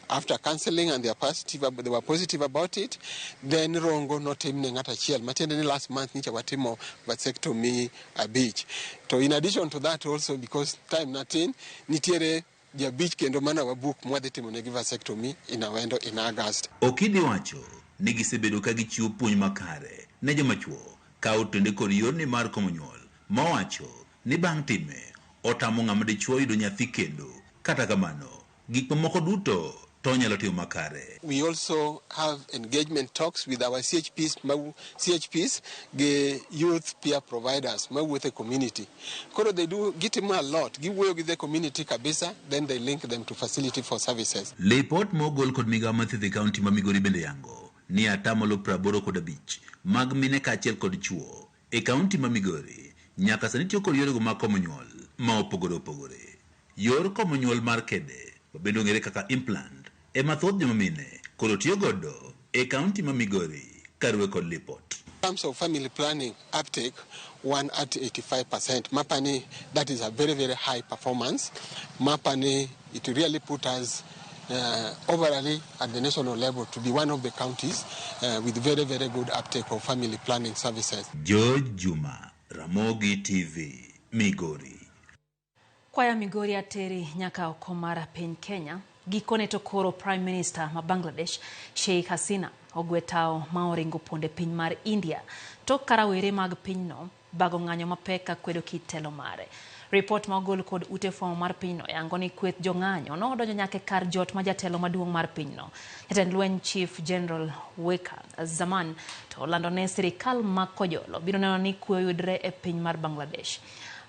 S7: After counseling and they were positive about it. Then Rongo notimne ng'at achiel. Matiende ni last month nicha watimo vasectomy abich. To in addition to that also, because time natin, nitiere jabich kendo mana wabuk mwadhi timo negi vasectomy in Awendo in August.
S4: Okidi wacho ni gisebedo ka gichiwo puonj makare ne joma chuo ka otende kod yorni mar komo nyuol mawacho ni bang' time otamo ng'ama dichuo yudo nyathi kendo. Kata kamano, gik mamoko duto to nyalo timo makare.
S7: We also have engagement talks with our CHPs gi youth peer providers mawuotho e community. Koro they do gitimo a lot, giwuoyo gi the community kabisa, then they link them to facility for services.
S4: Lipot mogol kod migawo mar thieth e kaunti ma Migori bende yango ni 85% mag mine kaachiel kod chuo e kaunti ma Migori nyaka sani tiyo kod yorego mag komo nyuol ma opogore opogore. Yor komo nyuol mar kede ma bende ong'ere kaka implant ema thoth joma mine koro tiyo godo e kaunti ma Migori kaluwore kod lipot.
S7: In terms of family planning uptake, 1 at 85%. Mapani, that is a very, very high performance. Mapani, it really put us overall at the national level to be one of the counties with very, very good uptake of family planning services.
S4: George Juma, Ramogi TV, Migori.
S1: Kwaya Migori ateri nyaka oko mar piny Kenya. Gikone to koro Prime Minister ma Bangladesh Sheikh Hasina ogwe tao ma oringo ponde piny mar India tok ka rawere mag pinyno bago ng'anyo mapek ka kwedo kit telo mare. Ripot ma ogol kod ute fwambo mar pinyno yango ni kweth jong'anyo nodonjo nyaka e kar jot ma jatelo maduong' mar pinyno. Jatend lweny Chief General Weka Zaman to olando ne sirikal ma kojolo biro neno ni kwe oyudre e piny mar Bangladesh.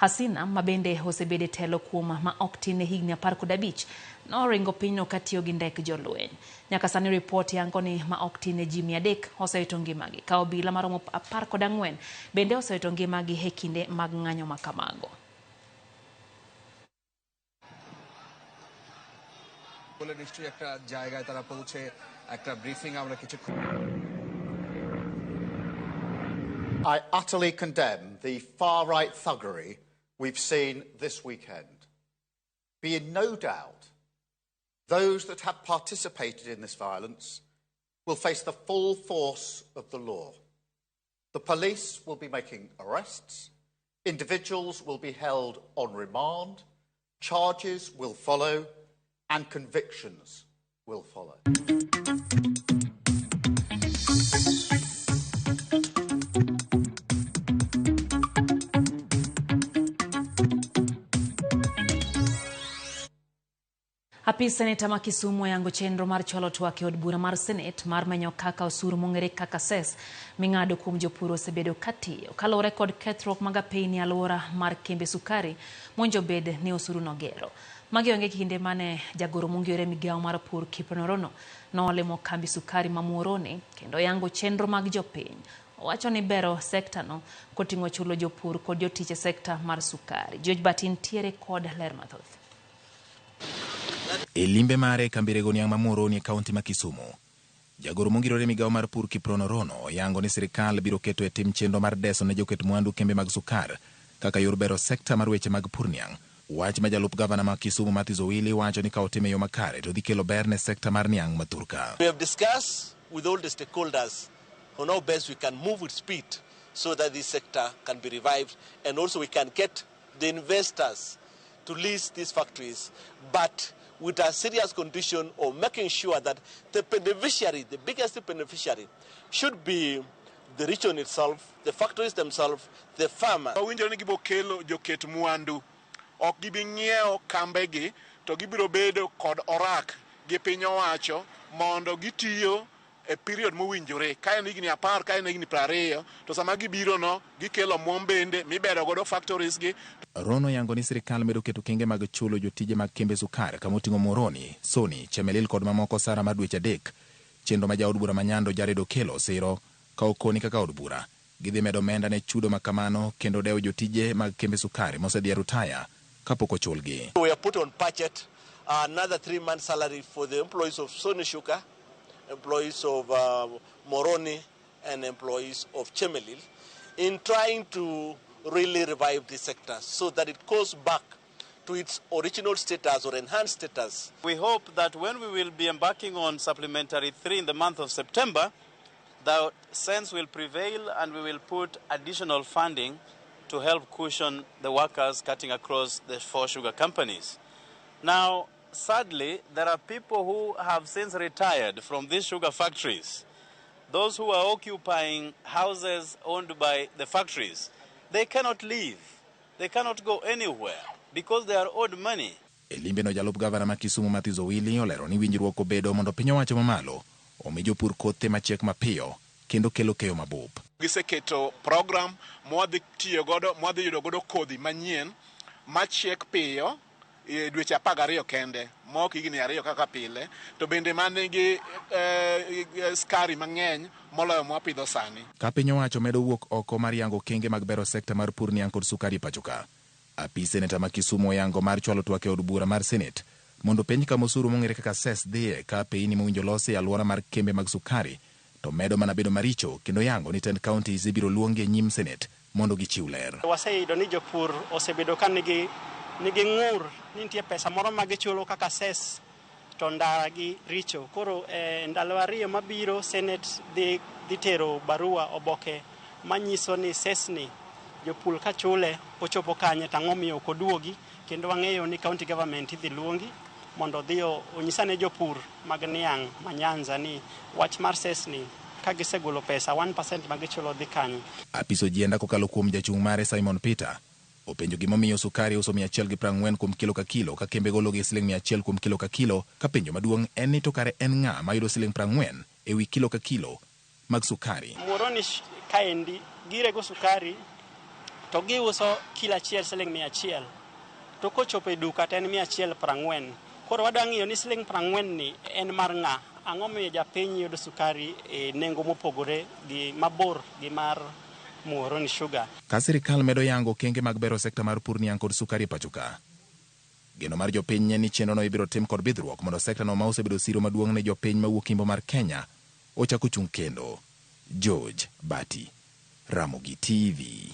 S1: Hasina ma bende osebedo e telo kuom ma ok tin ne higni 15 noringo pinyno katiyo gi ndek jolweny. Nyaka sani ripot yango ni ma ok tin ne ji 300 osewito ngimagi ka obila maromo 14 bende osewito ngimagi e kinde mag ng'anyo ma kamago.
S3: বলে নিশ্চয়ই একটা জায়গায় তারা পৌঁছে একটা ব্রিফিং আমরা কিছুক্ষণ
S8: I utterly condemn the far-right thuggery we've seen this weekend. Be in no doubt, those that have participated in this violence will face the full force of the law. The police will be making arrests, individuals will be held on remand, charges will follow, and convictions will follow.
S1: Apis seneta ma Kisumu oyango chenro mar chwalo twak e od bura mar Senet mar menyo kaka osuru mong'ere kaka cess ming'ado kuom jopur osebedo katiyo kaluwore kod kethruok mag apeyni e alwora mar kembe sukari monjo bed ni osuru no gero. Magi onge kinde mane jagoro mongirore migawo mar pur Kiprono Rono nolimo kambi sukari ma Muhoroni kendo yango chenro mag jopiny. Owacho ni bero sekta no koting'o chulo jopur kod jotich e sekta mar sukari. George Bati ntiere kod ler mathoth.
S9: E limbe mare e kambi rego niang' ma Muhoroni e kaunti ma Kisumu, jagoro mongirore migawo mar pur Kiprono Rono oyango ni sirikal biro keto e tim chenro mar deso ne joket mwandu kembe mag sukar kaka yor bero sekta mar weche mag pur niang'. Wach ma jalup gavana ma Kisumu Matthews Owili wacho ni ka otime e yo makare to dhi kelo ber ne sekta mar niang' ma thurka.
S10: We have discussed with all the stakeholders on how best we can move with speed so that this sector can be revived and also we can get the investors to lease these factories, but with a serious condition of making sure that the beneficiary, the biggest beneficiary, should be the region itself, the factories themselves, the farmers.
S11: Wawinjo ni gibo kelo joket mwandu, ok gibi ng'iewo kambegi, to gibiro bedo kod orak gi piny owacho mondo gitiyo e period mowinjore. Ka en higni 10, ka en higni 20, to sama gibiro no, gikelo omwom bende mibero godo factories gi.
S9: Rono yango ni sirikal medo keto kenge mag chulo jotije mag kembe sukar kama oting'o Muhoroni, Soni, Chemelil kod mamoko sara mar dweche 3. Chenro ma jaod bura ma Nyando Jared Okello siro ka okoni kaka od bura gidhi medo omenda ne chudo ma kamano kendo dewo jotije mag kembe sukari mosedhi e rutaya kapok ochulgi.
S10: We have put on budget another 3 months salary for the employees of Sony Sugar, employees of Muhoroni and employees of Chemelil in trying to really revive this sector so that it goes back to its original status or enhanced status.
S12: We hope that when we will be embarking on supplementary 3 in the month of September, that sense will prevail and we will put additional funding to help cushion the workers cutting across the 4 sugar companies. Now, sadly, there are people who have since retired from these sugar factories. Those who are occupying houses owned by the factories, they cannot leave. They cannot go anywhere because they are owed money.
S9: E limbe no jalup gavana ma Kisumu Matthews Owili olero ni winjruok obedo mondo piny owacho mamalo omi jopur kothe machiek mapiyo kendo kelo keyo mabup.
S11: Giseketo program mwadhi tiyo godo, mwadhi yudo godo kodhi manyien machiek piyo e dweche 12 kende, mok higni 2 kaka pile, to bende manigi skari mang'eny moloyo mwapidho sani.
S9: Ka piny owacho medo wuok oko mar yango okenge mag bero sekta mar pur niang' kod sukari pacho ka. Apis seneta ma Kisumu oyango mar chwalo twak e od bura mar Senet mondo penj kama osuru mong'ere kaka cess dhiye ka apeyni mowinjo losi e alwora mar kembe mag sukari to medo mana bedo maricho kendo yango ni tend counties ibiro luongi e nyim Senet mondo gichiw ler.
S13: Waseyudo ni jopur osebedo ka nigi ng'ur ni nitie pesa moro ma gichulo kaka cess to ndara gi richo. Koro ndalo 2 mabiro Senate dhi tero barua oboke manyiso ni cess ni jopur ka chule ochopo kanye to ang'o miyo ok oduogi, kendo wang'eyo ni county government idhi luongi mondo odhi onyisane jopur mag niang' ma Nyanza ni wach mar cess ni Ka gisegolo pesa 1% ma gichulo dhi kanye?
S9: Apis Ojienda kokalo kuom jachung' mare Simon Peter openjo gimomiyo sukari uso 140 kuom kilo ka kilo ka kembe golo gi siling 100 kuom kilo ka kilo, ka penjo maduong' en ni to kare en ng'a mayudo siling 40 ewi kilo ka kilo mag sukari.
S13: Muhoroni kaendi girego sukari to giuso kilo achiel siling 100, to kochopo e duka to en 140. Koro wadwa ng'iyo ni siling 40 ni en mar ng'a? Ang'o miyo japiny yudo sukari e nengo mopogore gi mabor gi mar Muhoroni Sugar?
S9: Ka sirikal medo yango okenge mag bero sekta mar pur niang' kod sukari e pacho ka, geno mar jopiny en ni chenrono ibiro tim kod bidhruok mondo sektano ma osebedo siro maduong' ne jopiny mawuok imbo mar Kenya ochak ochung' kendo. George Bati, Ramogi TV.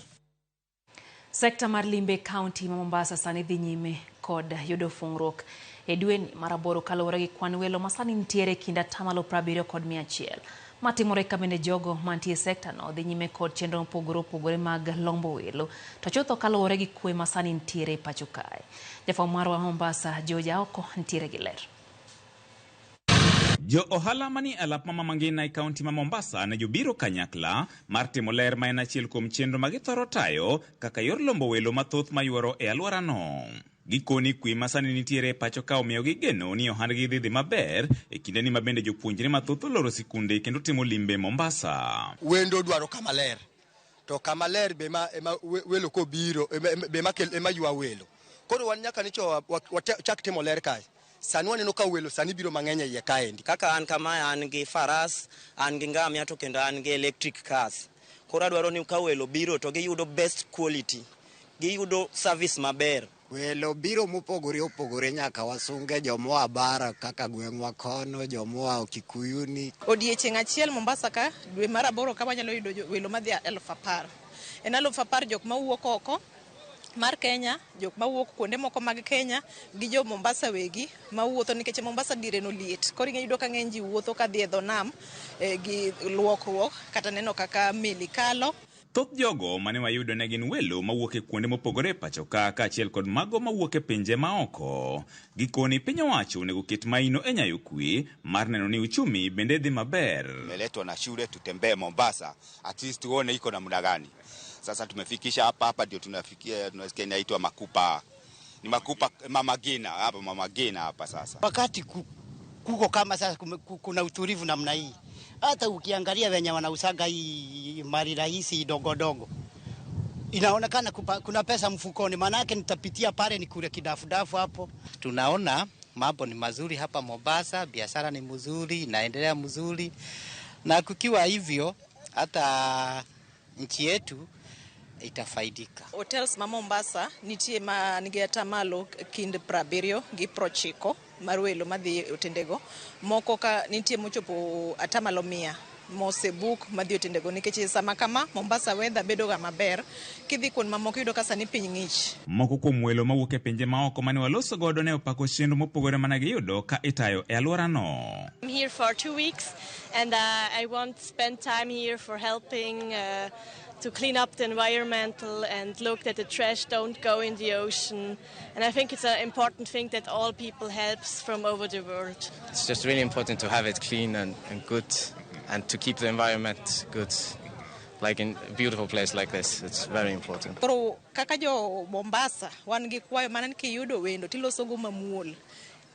S1: Sekta mar limbe kaunti ma Mombasa sani dhi nyime kod yudo fungruok e dweni mar 8 kaluwore gi kwan welo ma sani nitiere kind 70 kod 100. Matimore ka bende jogo mantie e sektano dhi nyime kod chenro mopogore opogore mag lombo welo, to chutho kaluwore gi kwe ma sani nitiere e pacho kae. Jafwambo marwa Mombasa George Aoko nitiere gi ler.
S14: Jo ohala manie alap ma Mama Ngina e kaunti ma Mombasa ne jobiro kanyakla mar timo ler ma en achiel kuom chenro ma githoro tayo kaka yor lombo welo mathoth mayuoro e alworano. Gikoni kwe ma sani nitiere e pacho ka omiyo gigeno ni ohandgi dhi maber e kindeni ma bende jopuonjre mathoth oloro sikunde kendo timo limbe Mombasa.
S15: Wendo dwaro kama ler, to kama ler be ema welo kobiro be ema ywa welo. Koro wan nyaka nicho wachak timo ler kae. Sani waneno ka welo sani biro mang'eny e iye kaendi.
S16: Kaka an kamae an gi faras, an gi ngamia to kendo an gi electric cars. Koro adwaro ni ka welo biro to giyudo best quality, giyudo service maber.
S17: Welo biro mopogore opogore nyaka wasunge, jomoa bara kaka gweng'wa kono, jomoa Kikuyuni.
S18: Odiechieng' achiel Mombasa ka dwe mar 8 ka wanyalo yudo welo madhi 10,000. En 10,000 jok mawuok oko mar Kenya, jok mawuok kuonde moko mag Kenya gi jo Mombasa wegi mawuotho nikech Mombasa dire no liet. Koro ing'e yudo ka ng'eny ji wuotho kadhi e dho nam gi luokruok kata neno kaka meli kalo.
S14: Thoth jogo mane wayudo ne gin welo mawuok e kuonde mopogore e pacho ka kaachiel kod mago mawuok e pinje maoko. Gikoni piny owacho onego ket maino e nyayo kwe mar neno ni uchumi bende dhi maber.
S19: Tumeletwa na shule tutembee Mombasa, at least tuone iko namna gani. Sasa tumefikisha hapa, hapa ndio tunafikia, tunasikia inaitwa Makupa. Ni Makupa Mama Ngina, hapa Mama Ngina hapa sasa.
S20: Wakati kuko kama sasa kuna utulivu namna hii. Hata ukiangalia wenye wanausaga hii mali rahisi dogo dogo, inaonekana kuna pesa mfukoni, manake nitapitia pale nikule kidafudafu hapo.
S21: Tunaona mambo ni mazuri hapa Mombasa, biashara ni mzuri, inaendelea mzuri. Na kukiwa hivyo hata nchi yetu itafaidika.
S18: Hotels ma Mombasa nitie ma nigi atamalo kind 70 gi 90 mar welo madhi otendego. Moko ka nitie mochopo atamalo 100 mosebook madhi otendego nikech sama kama Mombasa weather bedo ga maber. Kidhi kuond mamoko iyudo ka sani piny ng'ich.
S14: Moko kuom welo mawuok e pinje maoko mane waloso godo ne opako chenro mopogore mane giyudo ka itayo e alworano.
S22: I'm here for 2 weeks and I want to spend time here for helping to clean up the environmental and look that the trash don't go in the ocean. And I think it's an important thing that all people helps from over the world.
S23: It's just really important to have it clean and good and to keep the environment good. Like in a beautiful place like this, it's very important.
S18: Koro kaka jo Mombasa, wan gi kwayo mana ni kiyudo wendo tiloso go mamuol.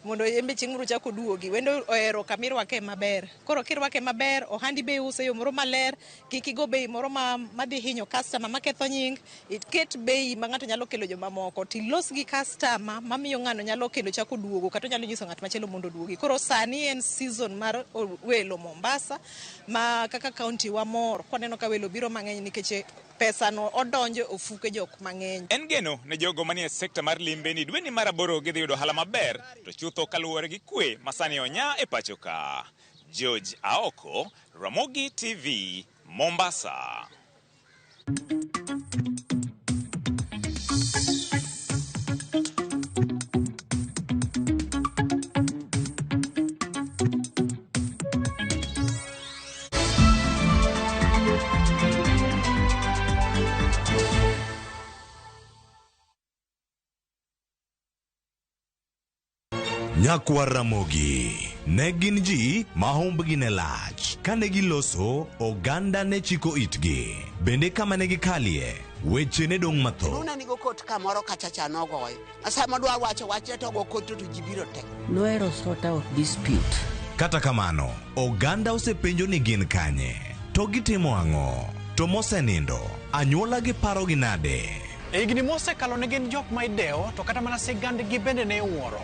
S18: Mondo embe chieng' moro chak oduogi. Wendo ohero kama irwake maber. Koro kirwake maber, ohandi be iuse yo moro maler, kik igo bei moro madhi hinyo customer maketho nying, iket bei ma ng'ato nyalo kelo jomamoko. Tilos gi customer mamiyo ng'ano nyalo kelo chak oduogo kata onyalo nyiso ng'at machielo mondo oduogi. Koro sani en season mar welo Mombasa ma kaka county wamor kwaneno ka welo biro mang'eny nikech pesa no odonjo ofuke jok mang'eny.
S14: En geno ne jogo manie sekta mar limbe ni dweni mar 8 gidhi yudo ohala maber, to chutho kaluwore gi kwe ma sani onya e pacho ka. George Aoko, Ramogi TV, Mombasa.
S23: Nyakwar Ramogi ne gin ji ma humbgi ne lach. Kane giloso, oganda ne chiko itgi. Bende kama ne gikalie, weche ne dong' mathoth.
S2: Runa nigo kot kamoro kacha cha nogoyo. Sama dwa wacho wachne to go kot to ji biro te.
S5: Nohero sort out dispute.
S23: Kata kamano, oganda osepenjo ni gin kanye, to gitimo ang'o, to mosenindo, anyuola gi parogi nade?
S6: E higni mosekalo ne gin jok ma idewo to kata mana sigandgi bende ne iwuoro.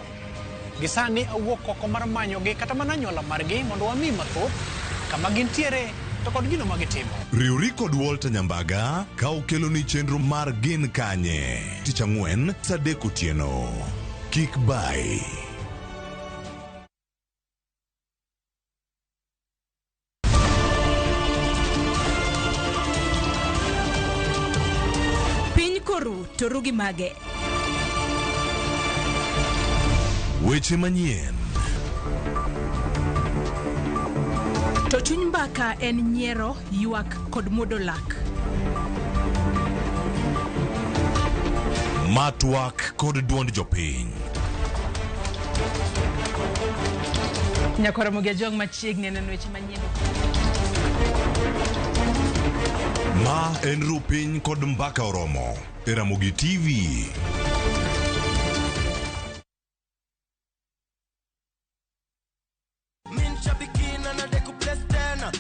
S6: Gi sani awuok oko mar manyogi kata mana anyuola margi mondo wami mathoth kama gintiere to kod gino ma gitimo.
S23: Riwri kod Walter Nyambaga ka okeloni chenro mar Gin Kanye tich ang'wen saa 3 otieno. Kik bai.
S24: Piny koru to ru gi mage.
S23: Weche manyien.
S24: To chuny mbaka en nyiero, ywak kod muodo lak.
S23: Matwak kod duond jopiny.
S1: Nyakwar Ramogi Ajwang' machiegni aneno weche manyien.
S23: Ma en ru piny kod mbaka oromo e Ramogi TV.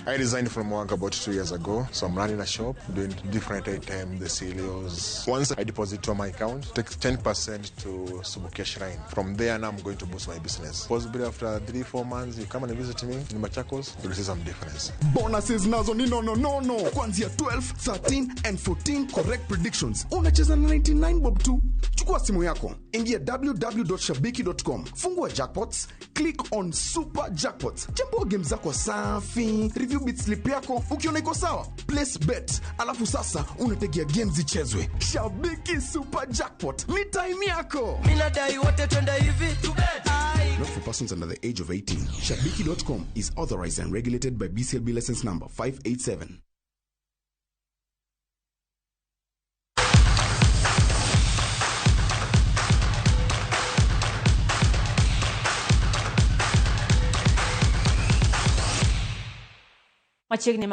S25: I resigned from work about 2 years ago, so I'm running a shop doing different items, the cereals. Once I deposit to my account, take 10% to Subukia Shrine. From there, now I'm going to boost my business. Possibly after 3-4 months, you come and visit me in Machakos, you'll see some difference.
S26: Bonuses nazo ni nono nono kuanzia 12, 13 and 14 correct predictions. Unacheza na 99 bob tu. Chukua simu yako, ingia www.shabiki.com, fungua jackpots, click on super jackpots, chambua game zako safi, review bet slip yako, ukiona iko sawa, place bet, alafu sasa unategea game zichezwe. Shabiki Super Jackpot ni time yako.
S27: Minadai wote twende hivi.
S26: Not for persons under the age of 18. Shabiki.com is authorized and regulated by BCLB license number 587.
S1: Machiegni.